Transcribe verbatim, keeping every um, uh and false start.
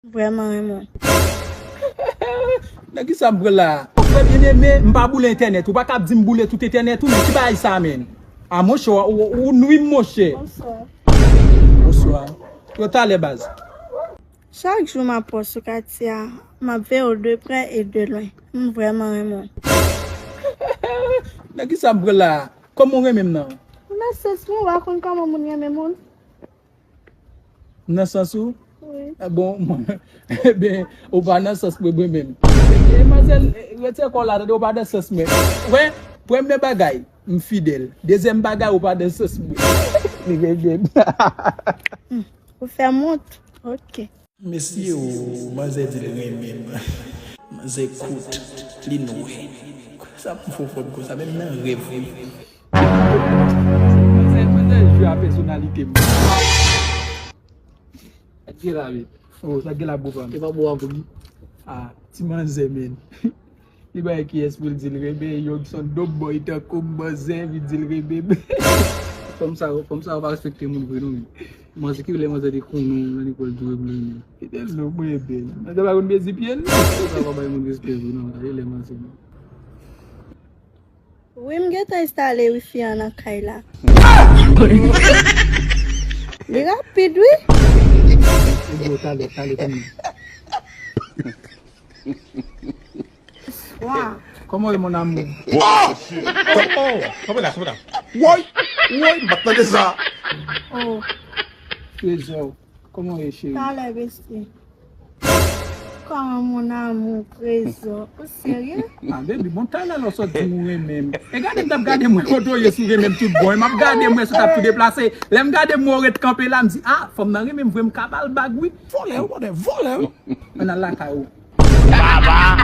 M vrèman renmen w. Nan kisa m pran la? Frè byeneme, m pa boule entènèt. Ou pa kab di m boule tout entènèt ou, men ki bagay sa menm? A monchè, ou, ou nwi m monchè. Bonswa. Bonswa. Yo talè baz. Chak jou m ap wè w sou katye a, m ap veye w de prè e de lwen. M vrèman renmen w. Nan kisa m pran la? Kòman w renmen m nan? Nan sans mwen, w pa konn kòman moun renmen moun. Nan sans ou? Wi. Ah, bon, mwen, eben, ou pa nan sans mwen, mwen menm. E, manzèl, e, retire kò w la, tande, ou pa nan sans mwen. Wè, premye bagay, m fidèl. Dezyèm bagay, ou pa nan sans mwen. Li renmen m. Hmm, ou fè m wont. Ok. Mesye o, manzè di l renmen m. Manzè kout, li nwè. Sa pou fè w fò m konsa, menm nan rèv, wi. Manzè, manzè jwe a pèsonalite m. Sa k gen la, wi? Oh, sa k gen la, bro pa m? E pa bro a pou li. Ah, ti manzè, men. Li bay kiyès pou l di l renmen, Youngson, dope boy tankou m, manzè vin di l renmen m. Fanm sa yo, fanm sa yo pa respekte moun vre non, men. Manzè ki lè manzè te konnen w nan lekòl tou, e pou l renmen. Kite l non, mwen bèl. Manzè pa konn bezi pye l. Fanm sa yo pa bay moun respè vre non, gade lè manzè non. Wi, m gentan enstale wifi an nan kay la. Li rapid, wi. Li di w talè, talè kounye a. Wa. Kòman w ye, mon amour? Oh! Oh, oh, kanpe la, kanpe la. Woy! Woy, m pa t tande sa. Oh. Trezò, kòman w ye, cheri? Talè, besti. Kòman, mon amour, Trezò? Ou serye? Ah, baby, bon, talè lè w sot di m ou renmen m. E gade m t ap gade mwen kote w ye si w renmen m tout bon. E m ap gade mwen si w t ap tou deplase. Lè m gade mwen w ret kanpe la, m di, ah, fanm nan renmen m vre, m ka ba l bag, wi. Vòlè, ou konnen, vòlè, wi. Ann al lakay ou. Baba!